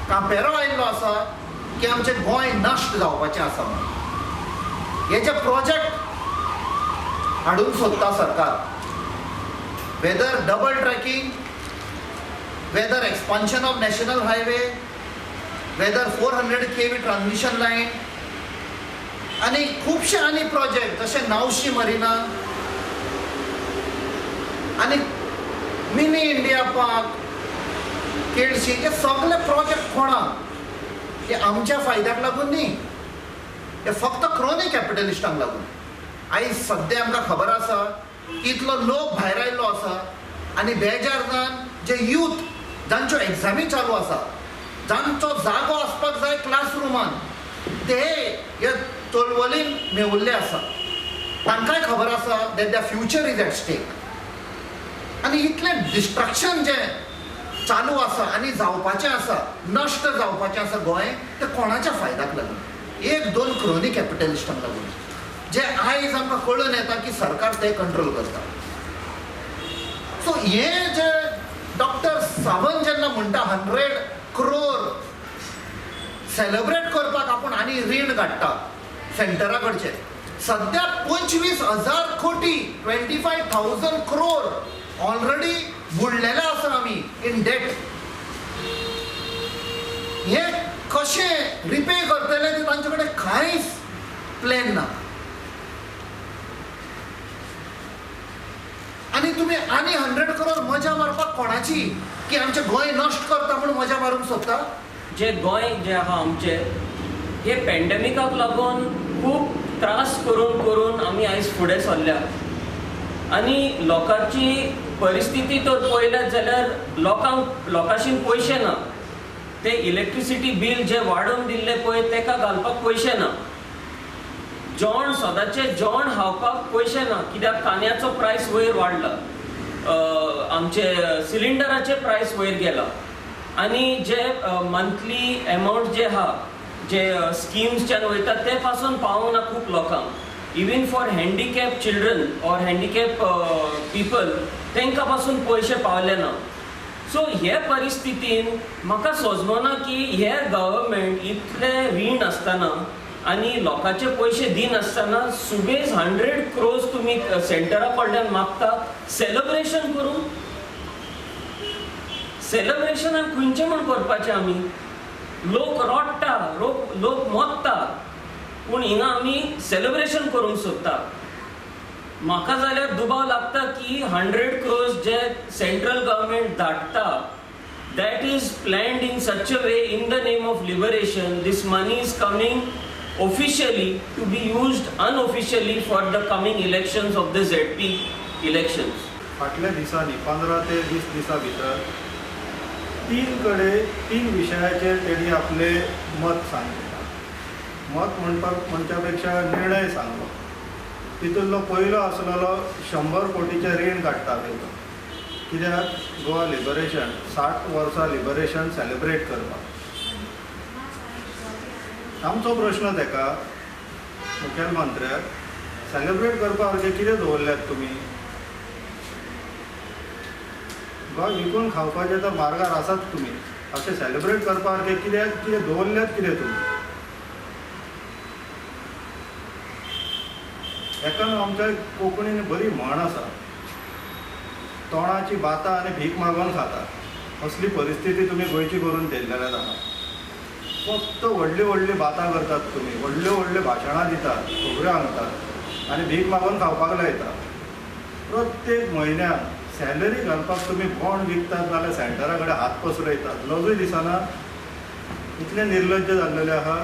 कांपेरो आयिल्लो आसा की आमचें गोंय नश्ट जावपाचें आसा म्हणून. हे जे प्रोजेक्ट हाडूंक सोदता सरकार, whether double tracking, whether expansion of national highway, whether 400 kV transmission line आनी खुबशे आनी प्रोजेक्ट जशे नावशी मरिना आनी मिनी इंडिया पार्क केळशी, हे सगळे प्रोजेक्ट कोणाक? हे आमच्या फायद्याक लागून न्ही, हे फक्त क्रोनी कॅपिटलिस्टांक लागून. आयज सद्या आमकां खबर आसा की इतलो लोक भायर आयिल्लो आसा आनी बेजार जावन जे यूथ जांच्यो एग्जामी चालू आसा, जांचो जागो आसपाक जाय क्लासरुमान, ते हे चळवळीन मेवल्ले आसा. तांकांय खबर आसा that the future is at stake. आनी इतलें डिस्ट्रक्शन जें चालू आसा आनी जावपाचें आसा, नश्ट जावपाचें आसा गोंय, तें कोणाच्या फायद्याक लागून? एक दोन क्रोनी कॅपिटलिस्टांक लागून, जे आयज आमकां कळून येता की सरकार ते कंट्रोल करता. सो हे जे डॉक्टर सावंत जेन्ना म्हणटा 100 क्रोर सेलिब्रेट करपाक आपूण आनी रीण काडटा सेंटरा कडचे, सद्या 25,000 कोटी, 25,000 क्रोर ऑलरेडी बुडलेले आसा आमी इन डेट. हे कशें रिपे करतले ते तांचे कडेन कांयच प्लॅन ना. आनी तुमी आनी 100 करोड मजा मारपाक कोणाची की आमचें गोंय नश्ट करता म्हूण मजा मारूंक सोदता? जे गोंय जे आहा आमचे, हे पॅन्डेमिकाक लागून खूब त्रास करून करून आमी आयज फुडें सरल्या. आनी लोकांची परिस्थिती तर पळयल्यात जाल्यार लोकांक लोकांशीन पयशे ना. ते इलेक्ट्रिसिटी बील जे वाडोवन दिल्ले पळय, तेका घालपाक पयशे ना. जेवण, सदांचें जेवण खावपाक पयशे ना, कित्याक कांद्याचो प्रायस वयर वाडला, आमचे सिलिंडराचे प्रायस वयर गेला. आनी जे मंथली एमावंट जे आहा, जे स्किम्सच्यान वयता, ते पासून पावना खूब लोकांक. Even for handicap children or handicap people, तांकां पासून पयशे पावले ना. सो हे परिस्थितीन म्हाका सोजमना की हे गव्हर्मेंट इतले रीण आसतना आनी लोकांचे पयशे दिनासतना सुबेज 100 क्रोर्स तुमी सेंटरा कडल्यान मागता सेलिब्रेशन करूंक. सेलिब्रेशनाक खंयचें म्हूण करपाचें आमी? लोक रडटा, लोक मोत्ता, पूण हिंगा आमी सेलिब्रेशन करूंक सोदता. म्हाका जाल्यार दुबाव लागता की 100 क्रोर्स जे सेंट्रल गव्हर्मेंट धाडटा, that is planned in such a way, in the name of liberation. This money is coming officially to be used unofficially for the coming elections of the ZP elections. फाटल्या दिसांनी 15 ते 20 दिसां भितर तीन कडेन तीन विशयाचेर तेणी आपलें मत सांगलें. मत म्हणपाक म्हणच्या पेक्षा निर्णय सांगलो. तितूंतलो पयलो आसलेलो 100 कोटीचें रीण काडटा तेका, कित्याक गोवा लिबरेशन 60 वर्सां लिबरेशन सेलिब्रेट करपाक. आमचो प्रश्न तेका, मुखेलमंत्र्याक, सेलिब्रेट करपा सारकें कितें दवरल्यात तुमी? गोंय विकून खावपाचे तर मार्गार आसात तुमी, अशें सेलिब्रेट करपा सारकें कित्याक कितें दवरल्यात कितें तुमी? एका न्हू आमच्या कोंकणीन बरी म्हण आसा, तोंडाची बातां आनी भीक मागून खाता. असली परिस्थिती तुमी गोंयची करून दिल्लेली आसा. फक्त व्हडली व्हडली बातां करतात तुमी, व्हडल्यो व्हडल्यो भाशणां दितात, खबऱ्यो सांगतात आनी भीक मागून खावपाक लायता. प्रत्येक म्हयन्याक सॅलरी घालपाक तुमी बॉन्ड विकतात नाल्यार सेंटरा कडेन हात पसरयतात. लजूय दिसना? इतले निर्लज्ज जाल्लेले आहा.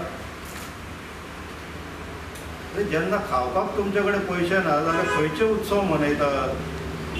जेन्ना खावपाक तुमचे कडेन पयशे ना जाल्यार खंयचे उत्सव मनयतात?